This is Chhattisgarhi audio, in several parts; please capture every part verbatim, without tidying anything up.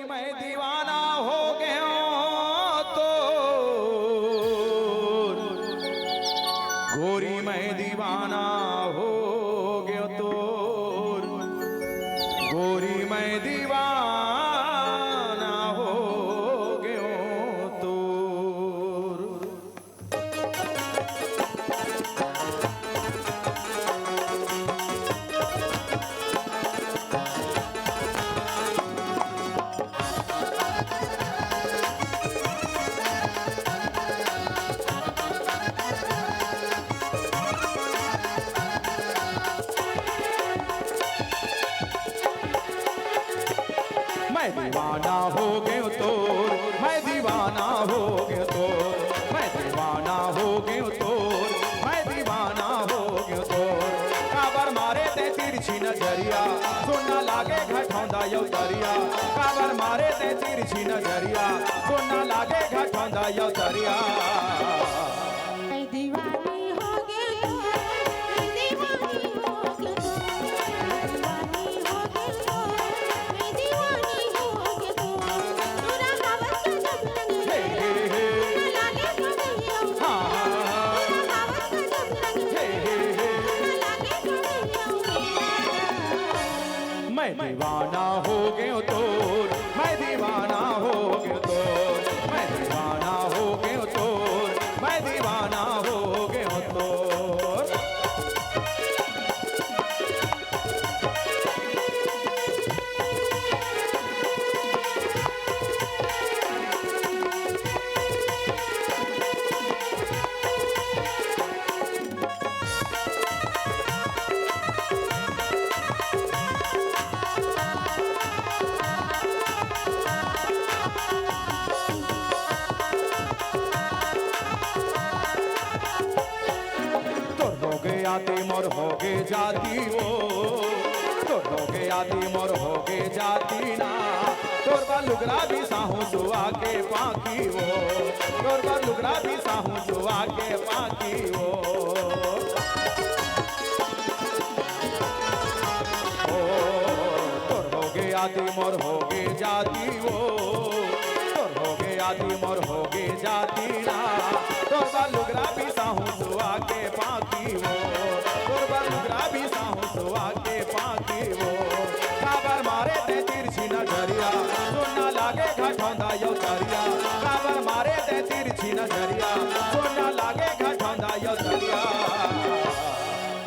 मैं दीवाना हो गयो तोर, गोरी मैं दीवाना हो गयो तोर, गोरी मैं दीवाना हो गयो तोर। मैं दीवाना हो गयो तोर, मैं दीवाना हो गयो तोर, मैं दीवाना हो गयो तोर, मैं दीवाना हो गयो तोर। काबर मारे ते तिरछी नजरिया, सुन ना लागे घटौंदा यौ तरिया। काबर मारे ते तिरछी नजरिया, सुन ना लागे घटौंदा यौ तरिया। मैं दीवानी हो गई तो, मैं दीवानी हो गई तो, मैं दीवानी हो गई तो, मैं दीवानी हो गई तो। तोरा हवस का जब लग हे, हे, हे। ना लागे कन्हैया। हाँ, हाँ, हाँ। तोरा हवस का जब लग हे, हे, हे। ना लागे कन्हैया। मैं दीवाना हो गयो तोर, मैं दीवाना हो गयो तोर, मैं दीवाना हो गयो तोर, मैं दीवाना हो गयो तोर। तोर होगे आती, मोर होगे जाती वो। तोर होगे आती, मोर होगे जाती ना। तोर बर लुगरा बिसाहूँ सुआ के पाँखी वो। तोर बर लुगरा बिसाहूँ सुआ के पाँखी वो। ओ, तोर होगे आती, मोर होगे जाती वो। तोर होगे आती, मोर होगे जाती ना। तोर बर लुगरा बिसाहूँ सुआ के पाँखी वो। तोर बर लुगरा बिसाहूँ सुआ के पाँखी वो। काबर मारे ते तिरछी नजरिया, सुन ना लागे घटौंदा यौ तरिया। काबर मारे ते तिरछी नजरिया, सुन ना लागे घटौंदा यौ तरिया।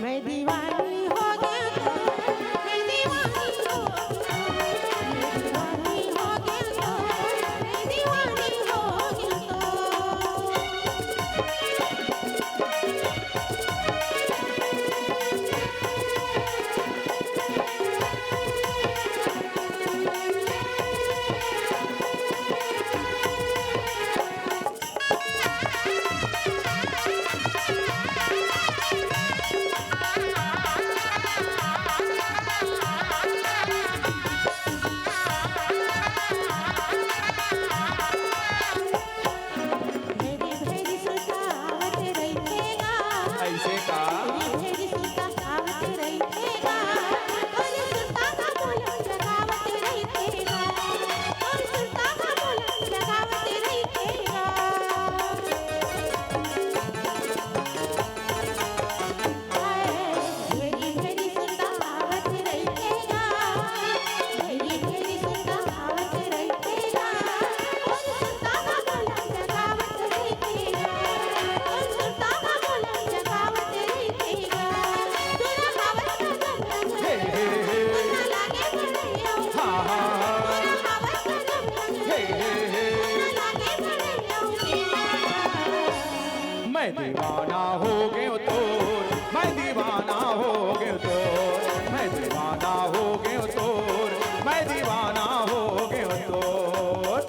मैं दीवानी हो गई तो, मैं दीवानी हो गई तो, मैं दीवानी हो गई तो, मैं दीवानी हो गई तो। भेरी भेरी सुरता आवत रहिथे गा। अइसे का? भेरी भेरी सुरता आवत रहिथे गा। तोर सुरता हा मोला जगावत रहिथे गा। तोर सुरता हा मोला जगावत रहिथे गा। हाय, भेरी भेरी सुरता आवत रहिथे गा। भेरी भेरी सुरता आवत रहिथे गा। तोर सुरता हा मोला जगावत रहिथे गा। तोर सुरता हा मोला जगावत रहिथे गा। तोरा हवस का जब लग हे, हे, हे। ना लागे कन्हैया। हाँ, हाँ, हाँ। तोरा हवस का जब लग हे, हे, हे। ना लागे कन्हैया। मैं दीवाना हो गयो तोर, मैं दीवाना हो गयो तोर, मैं दीवाना हो गयो तोर, मैं दीवाना हो गयो तोर।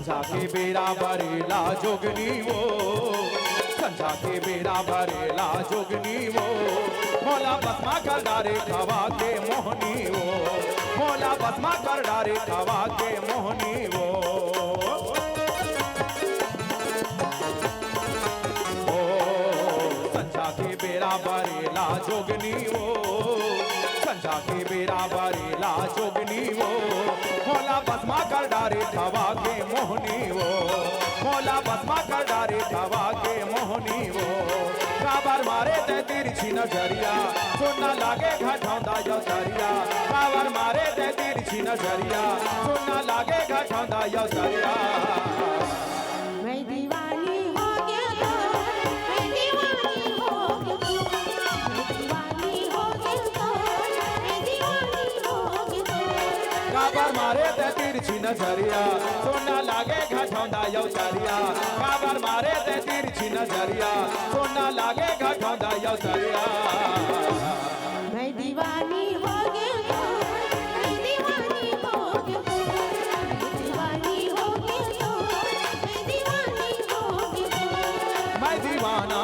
संझा के बेरा बरेला जोगनी वो, संझा के बेरा बरेला जोगनी वो, मोला बस मा कर डारे खवा के मोहनी वो, मोला बस मा कर डारे खवा के मोहनी वो। ओ, संझा के बेरा बरेला जोगनी वो, संझा के बेरा बरेला जोगनी वो, मोला बस मा कर डारे खवा के मोहनी वो, मोला बस मा कर डारे खवा के मोहनी वो। काबर मारे ते तिरछी नजरिया, सुन ना लागे घटौंदा यौतरिया। काबर मारे ते तिरछी नजरिया, सुन ना लागे घटौंदा यौतरिया। मैं दीवानी हो गया तो, मैं दीवानी हो गया तो, मैं दीवानी हो गया तो, मैं दीवानी हो गया तो। काबर मारे ते तिरछी नजरिया, सुन ना लागे घटौंदा यौतरिया। काबर मारे ते तिरछी नजरिया, सुन ना लागे घटौंदा यौतरिया। मैं दीवानी हो गया तो, मैं दीवानी हो गया तो, मैं दीवानी हो गया तो, मैं दीवानी हो गया तो। मैं दीवाना